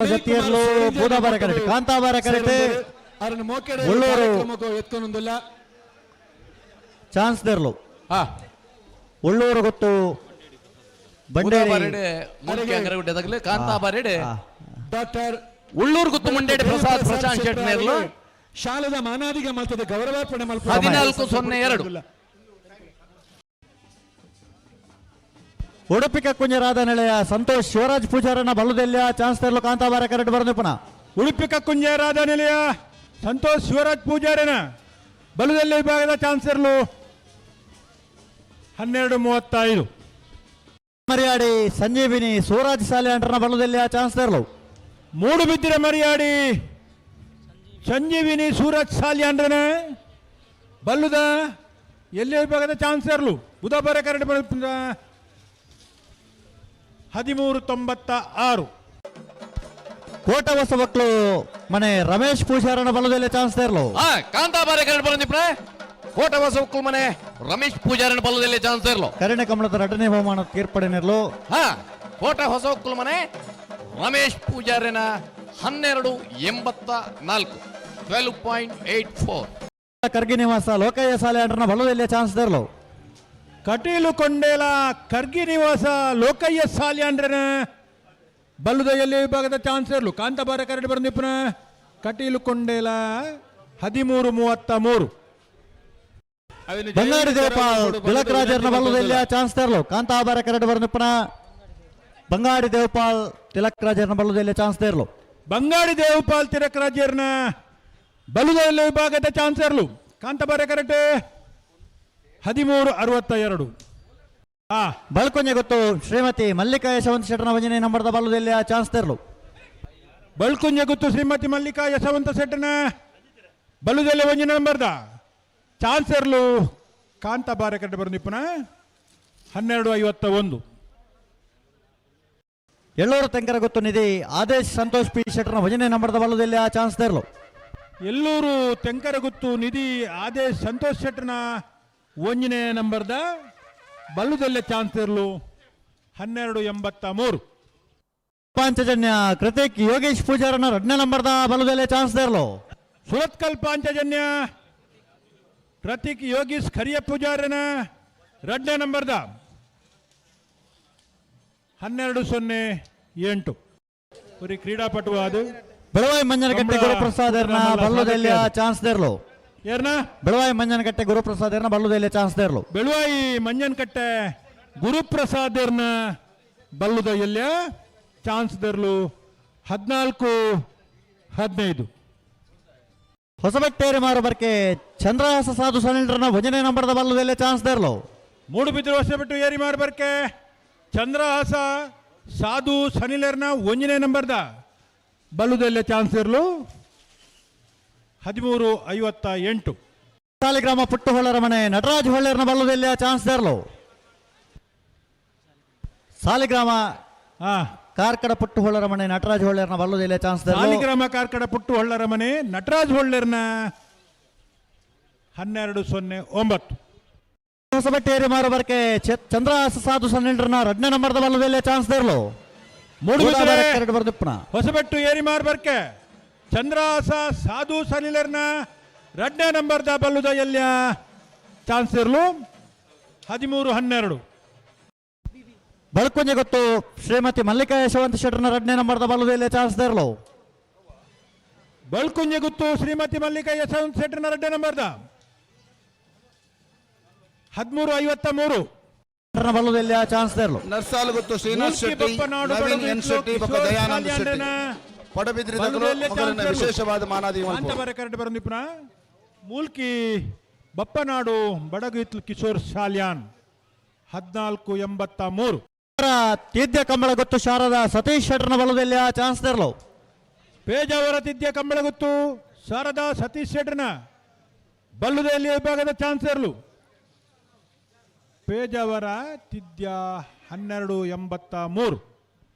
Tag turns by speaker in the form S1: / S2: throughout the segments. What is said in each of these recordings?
S1: ಜತ್ತಿಯರ್ಲು ಬೂದಾಬಾರ correct, ಕಾಂತಾಬಾರ correct.
S2: ಅವರನ್ನು ಮೋಕೆಡೆ
S1: ಒಳ್ಳೂರು.
S2: ಕಾರ್ಯಕ್ರಮಕ್ಕೂ ಎತ್ಕೊಂಡೊಂದಿಲ್ಲ.
S1: Chance ದೇರ್ಲು.
S3: ಹಾ.
S1: ಒಳ್ಳೂರು ಗೊತ್ತು ಬಂಡೇರಿ.
S3: ಬೂದಾಬಾರೆಡೆ ಮೂಲ್ಕಿ ಅಂಗರಗುಡ್ಡೆದಾಗಲೇ ಕಾಂತಾಬಾರೆಡೆ.
S2: ಡಾಕ್ಟರ್
S3: ಉಳ್ಳೂರು ಗುತ್ತು ಮುಂಡೇಡಿ ಪ್ರಸಾದ್ ಪ್ರಶಾಂತ್ ಶೆಟ್ ನೇರ್ಲು.
S2: ಶಾಲೆದ ಮಾನಾದಿಗೆ ಮಲ್ತದ ಗೌರವಾರ್ಪಣೆ ಮಲ್ಪ.
S3: 14-02.
S1: ಉಡುಪಿ ಕಕ್ಕುಂಜರಾದ ನೆಲೆಯ ಸಂತೋಷ್ ಶಿವರಾಜ್ ಪೂಜಾರನ ಬಲ್ಲದೆಲ್ಲಿಯ ಚಾನ್ಸ್ ತೆರಲು ಕಾಂತಾಬಾರ ಕರೆಕ್ಟ್ ಬರಂದು ಪುನಃ.
S4: ಉಡುಪಿ ಕಕ್ಕುಂಜರಾದ ನೆಲೆಯ ಸಂತೋಷ್ ಶಿವರಾಜ್ ಪೂಜಾರನ ಬಲದಲ್ಲಿ ವಿಭಾಗದ ಚಾನ್ಸರ್ಲು 12:35.
S1: ಮರಿಯಾಡಿ ಸಂಜೀವಿನಿ ಸೂರಾಜ್ ಸಾಲೆ ಅಂಟರ್ನ ಬಲ್ಲದೆಲ್ಲಿಯ ಚಾನ್ಸ್ ತೆರಲು.
S4: ಮೂಡುಬಿದ್ದಿರ ಮರಿಯಾಡಿ ಸಂಜೀವಿನಿ ಸೂರಜ್ ಸಾಲ್ಯಾಂಡ್ರನ ಬಲ್ಲುದ ಎಲ್ಲಿ ವಿಭಾಗದ ಚಾನ್ಸರ್ಲು ಬುಧಬಾರ ಕರಡು 13:96.
S1: ಕೋಟ ಹೊಸಬಕ್ಲು ಮನೆ ರಮೇಶ್ ಪೂಜಾರನ ಬಲ್ಲದೆಲ್ಲಿಯ ಚಾನ್ಸ್ ತೆರಲು.
S3: ಹಾ, ಕಾಂತಾಬಾರೆ ಕರೆಕ್ಟ್ ಬರಂದಿಪ್ಪ. ಕೋಟ ಹೊಸ ಮನೆ ರಮೇಶ್ ಪೂಜಾರನ ಬಲ್ಲದಲ್ಲಿ ಚಾನ್ಸ್ ಇರ್ಲು.
S1: ಕರಿಣ ಕಮಲದ ಎರಡನೇ ಬಹುಮಾನ ತೀರ್ಪಡೆ ನೆರಲು.
S3: ಹಾ, ಕೋಟ ಹೊಸ ಮನೆ ರಮೇಶ್ ಪೂಜಾರಿನ 12:84, 12.84.
S1: ಕರ್ಗಿ ನಿವಾಸ ಲೋಕಯ್ಯ ಸಾಲೆ ಅಂಟರ್ನ ಬಲ್ಲದೆಲ್ಲಿಯ ಚಾನ್ಸ್ ತೆರಲು.
S4: ಕಟೀಲು ಕೊಂಡೇಲ ಕರ್ಗಿ ನಿವಾಸ ಲೋಕಯ್ಯ ಸಾಲ್ಯಾಂಡ್ರನ ಬಲ್ಲುದ ಎಲ್ಲಿ ವಿಭಾಗದ ಚಾನ್ಸರ್ಲು ಕಾಂತಾಬಾರ curd ಬರಂದಿಪ್ಪನ Kateel ಕೊಂಡೇಲ 13:33.
S1: Bangadi ದೇವಪಾಲ್ Tilak ರಾಜರ್ನ ಬಲ್ಲದೆಲ್ಲಿಯ chance ತೆರಲು. ಕಾಂತಾಬಾರ curd ಬರಂದಿಪ್ಪನ Bangadi ದೇವಪಾಲ್ Tilak ರಾಜರ್ನ ಬಲ್ಲದೆಲ್ಲಿಯ chance ತೆರಲು.
S4: Bangadi ದೇವಪಾಲ್ Tilak ರಾಜರ್ನ ಬಲ್ಲುದ ಎಲ್ಲಿ ವಿಭಾಗದ ಚಾನ್ಸರ್ಲು ಕಾಂತಾಬಾರ ಕರಟೆ 13:62. ಆ.
S1: ಬಳ್ಕೊಂಜೆ ಗೊತ್ತು ಶ್ರೀಮತಿ ಮಲ್ಲಿಕಾ ಯಶವಂತ ಶೆಟ್ಟನ ಭಜನೆ ನಂಬರ್ದ ಬಲ್ಲದೆಲ್ಲಿಯ ಚಾನ್ಸ್ ತೆರಲು.
S4: ಬಳ್ಕುಂಜೆ ಗುತ್ತು ಶ್ರೀಮತಿ ಮಲ್ಲಿಕಾ ಯಶವಂತ ಶೆಟ್ಟನ ಬಲ್ಲುದೆಲ್ಲ ಒಂಜಿ ನಂಬರ್ದ ಚಾನ್ಸರ್ಲು ಕಾಂತಾಬಾರ ಕರಟೆ ಬರಂದಿಪ್ಪನ 12:51.
S1: ಎಳ್ಳೂರು ತೆಂಕರ ಗೊತ್ತು ನಿಧಿ ಆದೇಶ್ ಸಂತೋಷ್ ಪಿ ಶೆಟ್ಟರ್ನ ಭಜನೆ ನಂಬರ್ದ ಬಲ್ಲದೆಲ್ಲಿಯ ಚಾನ್ಸ್ ತೆರಲು.
S4: ಎಲ್ಲೂರು ತೆಂಕರಗುತ್ತು ನಿಧಿ ಆದೇಶ್ ಸಂತೋಷ್ ಶೆಟ್ಟನ ಒಂದನೇ ನಂಬರ್ದ ಬಲ್ಲುದಲ್ಲೆ ಚಾನ್ಸರ್ಲು 12:83.
S1: ಪಾಂಚಜನ್ಯ ಕೃತಿಕ್ ಯೋಗೇಶ್ ಪೂಜಾರನ ಎರಡನೇ ನಂಬರ್ದ ಬಲ್ಲದೆಲ್ಲಿಯ ಚಾನ್ಸ್ ತೆರಲು.
S4: ಸುರತ್ಕಲ್ ಪಾಂಚಜನ್ಯ ಪ್ರತೀಕ್ ಯೋಗೀಶ್ ಖರಿಯ ಪೂಜಾರನ ಎರಡನೇ ನಂಬರ್ದ 12:08. ಉರಿ ಕ್ರೀಡಾಪಟು ಅದು.
S1: ಬೆಳವಾಯಿ ಮಂಜನಕಟ್ಟೆ
S4: ಕಂಬಳ
S1: ಗುರುಪ್ರಸಾದ್ ಎರ್ನ
S4: ಮಲ್ಲ
S1: ಬಲ್ಲದೆಲ್ಲಿಯ
S4: ಸಾಧಕರು.
S1: ಚಾನ್ಸ್ ತೆರಲು.
S4: ಏರ್ನ?
S1: ಬೆಳವಾಯಿ ಮಂಜನಕಟ್ಟೆ ಗುರುಪ್ರಸಾದ್ ಎರ್ನ ಬಲ್ಲದೆಲ್ಲಿಯ ಚಾನ್ಸ್ ತೆರಲು.
S4: ಬೆಳುವಾಯಿ ಮಂಜನಕಟ್ಟೆ ಗುರುಪ್ರಸಾದ್ ಎರ್ನ ಬಲ್ಲುದ ಎಲ್ಲಿಯ ಚಾನ್ಸ್ ದರ್ಲು 14:15.
S1: ಹೊಸಬೆಟ್ಟೇರಿ ಮಾರುಬರ್ಕೆ ಚಂದ್ರಹಾಸ ಸಾಧು ಸನಿಲ್ರನ ಭಜನೆ ನಂಬರ್ದ ಬಲ್ಲದೆಲ್ಲಿಯ ಚಾನ್ಸ್ ತೆರಲು.
S4: ಮೂಡುಬಿದಿರು ಹೊಸಬೆಟ್ಟು ಏರಿ ಮಾರ್ಬರ್ಕೆ ಚಂದ್ರಹಾಸ ಸಾಧು ಸನಿಲರ್ನ ಒಂದನೇ ನಂಬರ್ದ ಬಲ್ಲುದಲ್ಲೇ ಚಾನ್ಸ್ ಇರಲು 13:58.
S1: ಸಾಲಿಗ್ರಾಮ ಪುಟ್ಟುಹೊಳ್ಳರ ಮನೆ ನಟರಾಜ್ ಹೊಳ್ಳೇರ್ನ ಬಲ್ಲದೆಲ್ಲಿಯ ಚಾನ್ಸ್ ತೆರಲು. ಸಾಲಿಗ್ರಾಮ
S4: ಹಾ.
S1: ಕಾರ್ಕಡ ಪುಟ್ಟುಹೊಳ್ಳರ ಮನೆ ನಟರಾಜ್ ಹೊಳ್ಳೇರ್ನ ಬಲ್ಲದೆಲ್ಲಿಯ ಚಾನ್ಸ್ ತೆರಲು.
S4: ಸಾಲಿಗ್ರಾಮ ಕಾರ್ಕಡ ಪುಟ್ಟು ಹೊಳ್ಳರ ಮನೆ ನಟರಾಜ್ ಹೊಳ್ಳರ್ನ 12:09.
S1: ಹೊಸಬಟ್ಟೇರಿ ಮಾರುಬರ್ಕೆ ಚಂದ್ರಹಾಸ ಸಾಧು ಸನ್ನಿಲ್ರನ ಎರಡನೇ ನಂಬರ್ದ ಬಲ್ಲದೆಲ್ಲಿಯ ಚಾನ್ಸ್ ತೆರಲು.
S4: ಮೂಡುಬಿದಿರೆ
S1: ಎರಡು ಬರ್ದಿಪ್ಪನ.
S4: ಹೊಸಬೆಟ್ಟು ಏರಿ ಮಾರ್ಬರ್ಕೆ ಚಂದ್ರಹಾಸ ಸಾಧು ಸನಿಲರ್ನ ಎರಡನೇ ನಂಬರ್ದ ಬಲ್ಲುದ ಎಲ್ಲಿಯ ಚಾನ್ಸ್ ಇರಲು 13:12.
S1: ಬಳ್ಕುಂಜೆ ಗೊತ್ತು ಶ್ರೀಮತಿ ಮಲ್ಲಿಕಾ ಯಶವಂತ ಶೆಟ್ಟರ್ನ ಎರಡನೇ ನಂಬರ್ದ ಬಲ್ಲದೆಲ್ಲಿಯ ಚಾನ್ಸ್ ತೆರಲು.
S4: ಬಳ್ಕುಂಜೆ ಗುತ್ತು ಶ್ರೀಮತಿ ಮಲ್ಲಿಕಾ ಯಶವಂತ ಶೆಟ್ಟರ್ನ ಎರಡನೇ ನಂಬರ್ದ 13:53.
S1: ಬಲ್ಲದೆಲ್ಲಿಯ ಚಾನ್ಸ್ ತೆರಲು.
S5: ನರ್ಸಾಲ್ ಗೊತ್ತು ಶ್ರೀನಾಥ್
S4: ಮೂಲ್ಕಿ
S5: ಶೆಟ್ಟಿ,
S4: ಬಪ್ಪನಾಡು
S5: ನವೀನ್
S4: ಬಡಗು
S5: ಎನ್ ಶೆಟ್ಟಿ ಬೊಕ್ಕ
S4: ಕಿಶೋರ್
S5: ದಯಾನಂದ ಶೆಟ್ಟಿ
S4: ಸಾಲ್ಯಾಂಡನ
S5: ಪಡಬಿದ್ರಿದಕಲು
S4: ಬಲ್ಲುದೆಲ್ಲೆ
S5: ಮೊಗಲಿನ
S4: ಚಾನ್ಸರ್ಲು.
S5: ವಿಶೇಷವಾದ ಮಾನಾದಿ ಮಲ್ಪು.
S4: ಕಾಂತಾಬಾರೆ ಕರೆಕ್ಟ್ ಬರೋ ಮೂಲ್ಕಿ ಬಪ್ಪನಾಡು ಬಡಗು ಇತ್ಲು ಕಿಶೋರ್ ಸಾಲ್ಯಾನ್ 14:83.
S1: ತೀದ್ಯ ಕಂಬಳ ಗೊತ್ತು ಶಾರದಾ ಸತೀಶ್ ಶೆಟ್ಟರ್ನ ಬಲ್ಲದೆಲ್ಲಿಯ ಚಾನ್ಸ್ ತೆರಲು.
S4: ಪೇಜಾವರ ತಿದ್ಯ ಕಂಬಳಗುತ್ತು ಶಾರದಾ ಸತೀಶ್ ಶೆಟ್ಟರ್ನ ಬಲ್ಲುದೆಯಲ್ಲಿ ವಿಭಾಗದ ಚಾನ್ಸರ್ಲು ಪೇಜಾವರ ತಿದ್ಯ 12:83.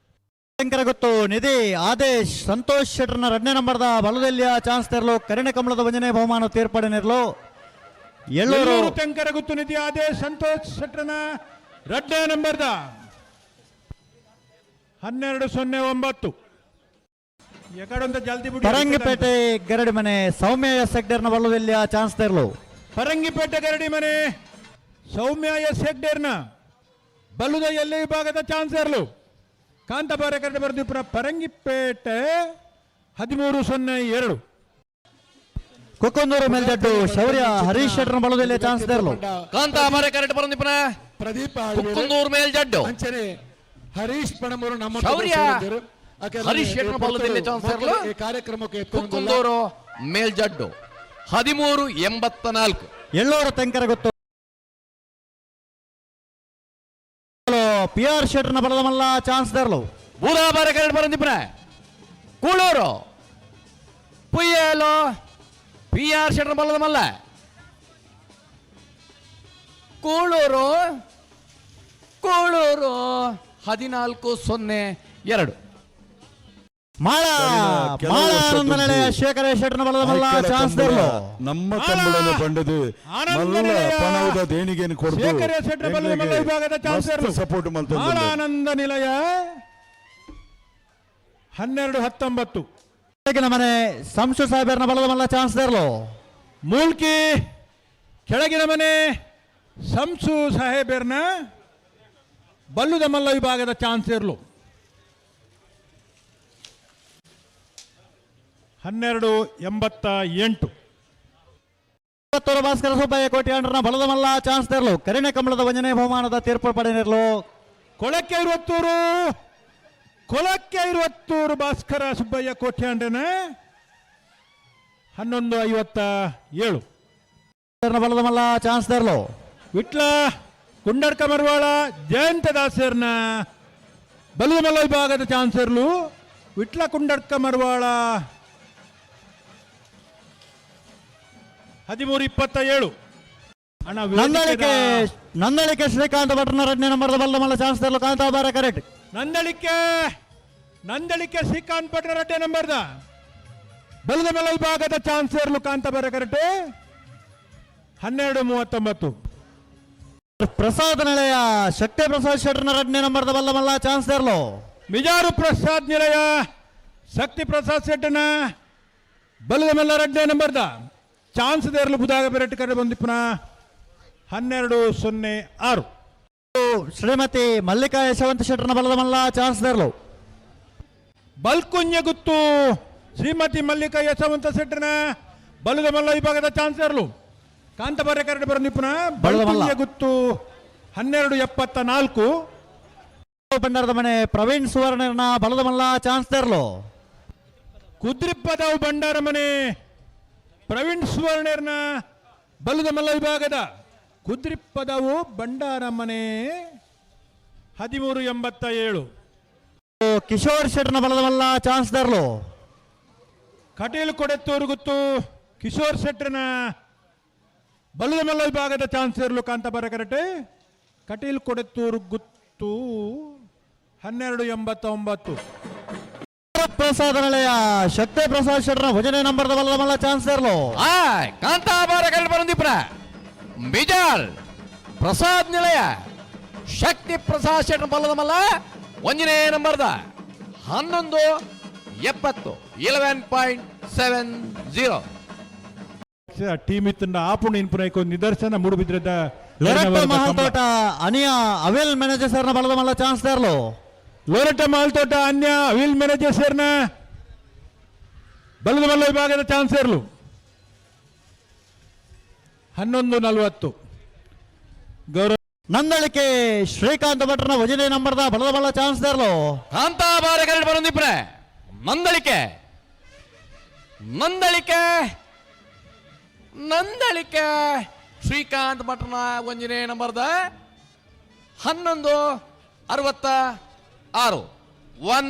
S1: ಶಂಕರ ಗೊತ್ತು ನಿಧಿ ಆದೇಶ್ ಸಂತೋಷ್ ಶೆಟ್ಟರ್ನ ಎರಡನೇ ನಂಬರ್ದ ಬಲದೆಲ್ಲಿಯ ಚಾನ್ಸ್ ತೆರಲು. ಕರಿಣ ಕಮಲದ ಭಜನೆ ಬಹುಮಾನ ತೀರ್ಪಡೆ ನೆರಲು. ಎಲ್ಲೂರು
S4: ಎಲ್ಲೂರು ತೆಂಕರಗುತ್ತು ನಿಧಿ ಆದೇಶ್ ಸಂತೋಷ್ ಶೆಟ್ಟರ್ನ ಎರಡನೇ ನಂಬರ್ದ 12:09. ಎಕಡೊಂತ ಜಲ್ದಿ ಬಿಡಿ.
S1: ಪರಂಗಿಪೇಟೆ ಗರಡಿ ಮನೆ ಸೌಮ್ಯ ಎಸ್ ಹೆಗ್ಡೇರ್ನ ಬಲ್ಲದೆಲ್ಲಿಯ ಚಾನ್ಸ್ ತೇರ್ಲು.
S4: ಪರಂಗಿಪೇಟೆ ಗರಡಿ ಮನೆ ಸೌಮ್ಯ ಎಸ್ ಹೆಗ್ಡೇರ್ನ ಬಲ್ಲುದ ಎಲ್ಲೆ ವಿಭಾಗದ ಚಾನ್ಸರ್ಲು. ಕಾಂತಾಬಾರೆ ಕರಡಿ ಬರೆದಿಪ್ಪುನ ಪರಂಗಿಪೇಟೆ 13:02.
S1: ಕುಕ್ಕಂದೂರು ಮೇಲ್ಜಡ್ಡು ಶೌರ್ಯ ಹರೀಶ್ ಶೆಟ್ಟರ್ನ ಬಲ್ಲದೆಲ್ಲಿಯ ಚಾನ್ಸ್ ತೇರ್ಲು.
S3: ಕಾಂತಾಬಾರೆ ಕರೆಕ್ಟ್ ಬರಂದಿಪ್ಪನ
S2: ಪ್ರದೀಪ್ ಆಳ್ವೇರು.
S3: ಕುಕ್ಕುಂದೂರು ಮೇಲ್ಜಡ್ಡು.
S2: ಅಂಚನೆ ಹರೀಶ್ ಪಣಮೂರು ನಮ್ಮ
S3: ಶೌರ್ಯ.
S2: ಸೇರಿದ್ದರು. ಅಕೆಲ್ಲ
S3: ಹರೀಶ್ ಶೆಟ್ಟರ್ ಬಲ್ಲದಲ್ಲಿ ಚಾನ್ಸ್ ಇರಲು.
S2: ಈ ಕಾರ್ಯಕ್ರಮಕ್ಕೆ ಎತ್ಕೊಂಡು
S3: ಕುಕ್ಕುಂದೂರು ಮೇಲ್ಜಡ್ಡು 13:84.
S1: ಎಳ್ಳೂರು ತೆಂಕರ ಗೊತ್ತು ಪಿ ಆರ್ ಶೆಟ್ಟರ್ನ ಬಲದ ಮಲ್ಲ ಚಾನ್ಸ್ ತೇರ್ಲು.
S3: ಬೂದಾಬಾರೆ ಕರೆಕ್ಟ್ ಬರಂದಿಪ್ಪನ ಕೂಳೂರು ಪುಯ್ಯಲು ಪಿ ಆರ್ ಶೆಟ್ಟರ್ ಬಲ್ಲದ ಮಲ್ಲ. ಕೂಳೂರು ಕೂಳೂರು 14:02.
S1: ಮಾಳ
S6: ಕೆಲವು
S1: ಮಾಳ
S6: ವರ್ಷದ
S1: ಆನಂದ ನೆಲೆಯ ಶೇಖರ ಶೆಟ್ಟರ್ನ ಬಲದ ಮಲ್ಲ
S6: ಐಕಳ
S1: ಚಾನ್ಸ್
S6: ಕಂಬಳ,
S1: ತೇರ್ಲು.
S6: ನಮ್ಮ ಕಂಬಳನ ಪಂಡದು
S4: ಆನಂದ
S6: ಮಲ್ಲ
S4: ನಿಲಯ.
S6: ಪಣವುದ ದೇಣಿಗೆಯನ್ನು ಕೊಡ್ದು
S4: ಶೇಖರ ಶೆಟ್ಟರ್ ಬಲ್ಲದ ಮಲ್ಲ ವಿಭಾಗದ ಚಾನ್ಸರ್ಲು.
S6: ಸಪೋರ್ಟ್
S4: ಮಾಳ ಆನಂದ ನಿಲಯ 12:19.
S1: ಕೆಳಗಿನ ಮನೆ ಸಂಶು ಸಾಹೇಬರ್ನ ಬಲದ ಮಲ್ಲ ಚಾನ್ಸ್ ತೇರ್ಲು.
S4: ಮೂಲ್ಕಿ ಕೆಳಗಿನ ಮನೆ ಸಂಸು ಸಾಹೇಬರ್ನ ಬಲ್ಲುದ ಮಲ್ಲ ವಿಭಾಗದ ಚಾನ್ಸರ್ಲು. 12:88.
S1: ಇಪ್ಪತ್ತೂರು ಭಾಸ್ಕರ ಸುಬ್ಬಯ್ಯ ಕೋಟ್ಯಾಂಡ್ರನ ಬಲದ ಮಲ್ಲ ಚಾನ್ಸ್ ತೇರ್ಲು. ಕರಿಣ ಕಮಲದ ವಂಜನೆ ಬಹುಮಾನದ ತೀರ್ಪು ಪಡೆದಿರಲು.
S4: ಕೊಳಕ್ಕೆ ಇರುವತ್ತೂರು, ಕೊಳಕ್ಕೆ ಇರುವತ್ತೂರು ಭಾಸ್ಕರ ಸುಬ್ಬಯ್ಯ ಕೋಟ್ಯಾಂಡನ 11:57.
S1: ಬಲದ ಮಲ್ಲ ಚಾನ್ಸ್ ತೇರ್ಲು.
S4: ವಿಟ್ಲ ಕುಂಡಡ್ಕ ಮರವಾಳ ಜಯಂತ ದಾಸರ್ನ ಬಲುಮಲ ವಿಭಾಗದ ಚಾನ್ಸರ್ಲು. ವಿಟ್ಲ ಕುಂಡಡ್ಕ ಮರವಾಳ 13:27. ಅಣ್ಣ
S1: ನಂದಳಿಕೆ ನಂದಳಿಕೆ ಶ್ರೀಕಾಂತ ಭಟ್ರನ ಎರಡನೇ ನಂಬರ್ದ ಬಲದ ಮಲ್ಲ ಚಾನ್ಸ್ ತೇರ್ಲು. ಕಾಂತಾಬಾರ ಕರೆಕ್ಟ್.
S4: ನಂದಳಿಕೆ ನಂದಳಿಕೆ ಶ್ರೀಕಾಂತ್ ಭಟ್ರ ರಡ್ಡೆ ನಂಬರ್ದ ಬಲದ ಮಲ ವಿಭಾಗದ ಚಾನ್ಸರ್ಲು. ಕಾಂತಾಬಾರ ಕರೆಕ್ಟ್. 12:39.
S1: ಪ್ರಸಾದ್ ನಿಲಯ ಶಕ್ತಿ ಪ್ರಸಾದ್ ಶೆಟ್ಟರ್ನ ಎರಡನೇ ನಂಬರ್ದ ಬಲ್ಲ ಮಲ್ಲ ಚಾನ್ಸ್ ತೇರ್ಲು.
S4: ಮಿಜಾರು ಪ್ರಸಾದ್ ನಿಲಯ ಶಕ್ತಿ ಪ್ರಸಾದ್ ಶೆಟ್ಟನ ಬಲದ ಮಲ್ಲ ರಡ್ಡೆ ನಂಬರ್ದ ಚಾನ್ಸ್ ದೇರ್ಲು ಬುದಾಗ ಬೆರಟ್ ಕರೆ ಬಂದಿಪ್ಪನ 12:06.
S1: ಶ್ರೀಮತಿ ಮಲ್ಲಿಕಾ ಯಶವಂತ ಶೆಟ್ಟರ್ನ ಬಲದ ಮಲ್ಲ ಚಾನ್ಸ್ ತೇರ್ಲು.
S4: ಬಲ್ಕುಂಜ ಗುತ್ತು ಶ್ರೀಮತಿ ಮಲ್ಲಿಕಾ ಯಶವಂತ ಶೆಟ್ಟನ ಬಲದ ಮಲ್ಲ ವಿಭಾಗದ ಚಾನ್ಸರ್ಲು. ಕಾಂತಬಾರೆ ಕರಡು ಬರಂದಿಪ್ಪನ
S1: ಬಲದ ಮಲ್ಲ.
S4: ಬಲ್ಕುಂಜ ಗುತ್ತು 12:74.
S1: ಭಂಡಾರದ ಮನೆ ಪ್ರವೀಣ್ ಸುವರ್ಣನ ಬಲದ ಮಲ್ಲ ಚಾನ್ಸ್ ತೇರ್ಲು.
S4: ಕುದ್ರಿಪ್ಪದವು ಭಂಡಾರ ಮನೆ ಪ್ರವೀಣ್ ಸುವರ್ಣರ್ನ ಬಲದ ಮಲ್ಲ ವಿಭಾಗದ ಕುದ್ರಿಪ್ಪದವು ಭಂಡಾರ ಮನೆ 13:87.
S1: ಕಿಶೋರ್ ಶೆಟ್ಟರ್ನ ಬಲದ ಮಲ್ಲ ಚಾನ್ಸ್ ತೇರ್ಲು.
S4: ಕಟೀಲು ಕೊಡೆತ್ತೂರು ಗುತ್ತು ಕಿಶೋರ್ ಶೆಟ್ಟರ್ನ ಬಲದ ಮಲ್ಲ ವಿಭಾಗದ ಚಾನ್ಸರ್ಲು. ಕಾಂತಾಬಾರ ಕರಟೆ. ಕಟೀಲ್ ಕೊಡೆತ್ತೂರು ಗುತ್ತು 12:89.
S1: ಪ್ರಸಾದ ನಿಲಯ ಶಕ್ತಿ ಪ್ರಸಾದ್ ಶೆಟ್ಟರ್ನ ಭಜನೆ ನಂಬರ್ದ ಬಲದ ಮಲ್ಲ ಚಾನ್ಸ್ ತೇರ್ಲು.
S3: ಆ ಕಾಂತಾಬಾರ ಕರೆಕ್ಟ್ ಬರಂದಿಪ್ಪನ ಬಿಜಾರ್ ಪ್ರಸಾದ್ ನಿಲಯ ಶಕ್ತಿ ಪ್ರಸಾದ್ ಶೆಟ್ಟರ್ ಬಲ್ಲದ ಮಲ್ಲ ಒಂದನೇ ನಂಬರ್ದ 11:70, 11.70.
S4: ಟೀಮ್ ಇತ್ತಂಡ ಆಪುಣ ಇನ್ಪುನ ನಿದರ್ಶನ ಮೂಡುಬಿದ್ರದ.
S1: ಲೊರೆಟ್ಟ ಮಹಲ್ತೋಟ ಅನಿಯಾ ಅವಿಲ್ ಮ್ಯಾನೇಜರ್ ಸರ್ನ ಬಲದ ಮಲ್ಲ ಚಾನ್ಸ್ ತೇರ್ಲು.
S4: ಲೋರಟ್ಟ ಮಾಲ್ತೋಟ ಅನ್ಯ ವೀಲ್ ಮ್ಯಾನೇಜರ್ ಸರ್ನ ಬಲದ ಮಲ್ಲ ವಿಭಾಗದ ಚಾನ್ಸರ್ಲು. 11:40. ಗೌರವ.
S1: ನಂದಳಿಕೆ ಶ್ರೀಕಾಂತ ಭಟ್ರನ ಭಜನೆ ನಂಬರ್ದ ಬಲದ ಮಲ್ಲ ಚಾನ್ಸ್ ತೇರ್ಲು.
S3: ಕಾಂತಾಬಾರ ಕರೆಕ್ಟ್ ಬರಂದಿಪ್ಪನ ನಂದಳಿಕೆ ನಂದಳಿಕೆ ನಂದಳಿಕೆ ಶ್ರೀಕಾಂತ್ ಭಟ್ರನ ಒಂದನೇ ನಂಬರ್ದ 11:66 ಒನ್.